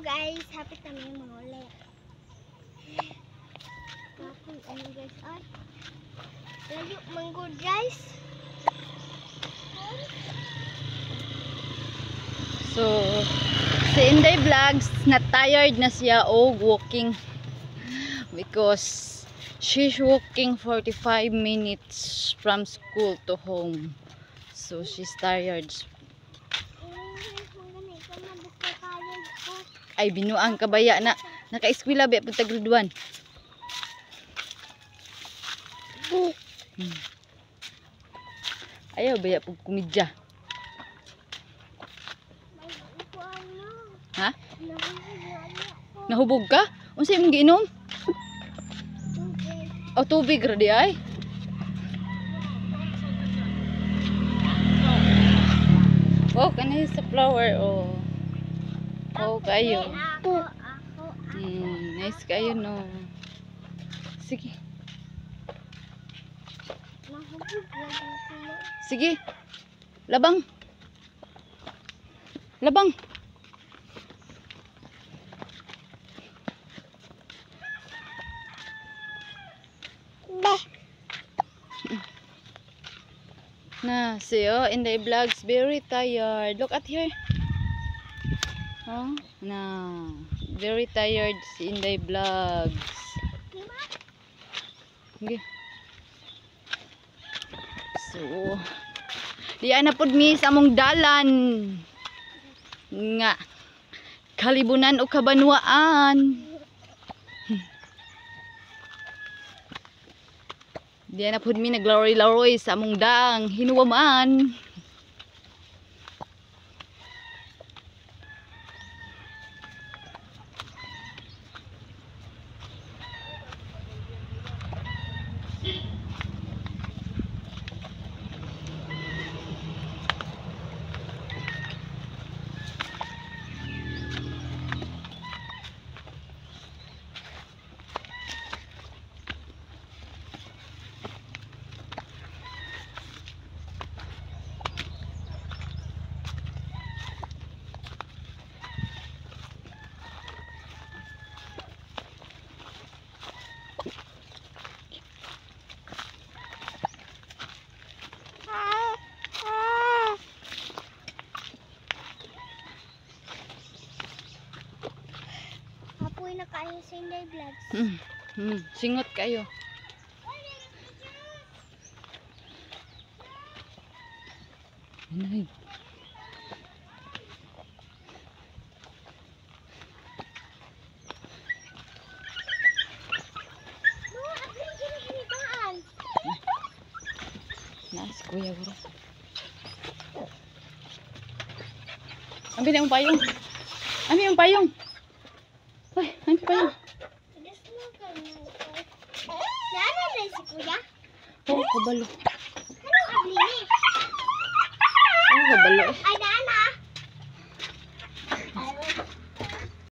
guys, happy kami mahuli. Kapoy ano guys ay. Layo mango guys. So, si Inday Vlogs na tired na siya og walking because she's walking 45 minutes from school to home. So, she's tired. Ay, binuang kabaya na. Naka-eskwela ba punta grade 1. Ayaw baya pug komedya. Ha? Nahubog ka? Unsa imong giinom? O tubig ra di ay? Oh, kanay sa flower oh. Oh, kayo. Nice kayo no. Sige. Sige. Labang. Labang. Na, see oh, Inday Vlogs very tired. Look at here. Oh, na. Very tired si Inday Vlogs. Okay. So, diyan na pud mi sa among dalan nga kalibunan o kabanwaan. Diyan na pud mi naglaroy-laroy sa among daang hinuwaman. Kapoy na kayo sa Inday Vlogs. Singot kayo. Nay. No, ako yung. Na si Kuya guro. Ambil na yung payong. Ambil yung payong. Ay, ambil payong. Nana na si Kuya? Oh, kabalo. Anong abli ni? Oh, kabalo eh. Ay,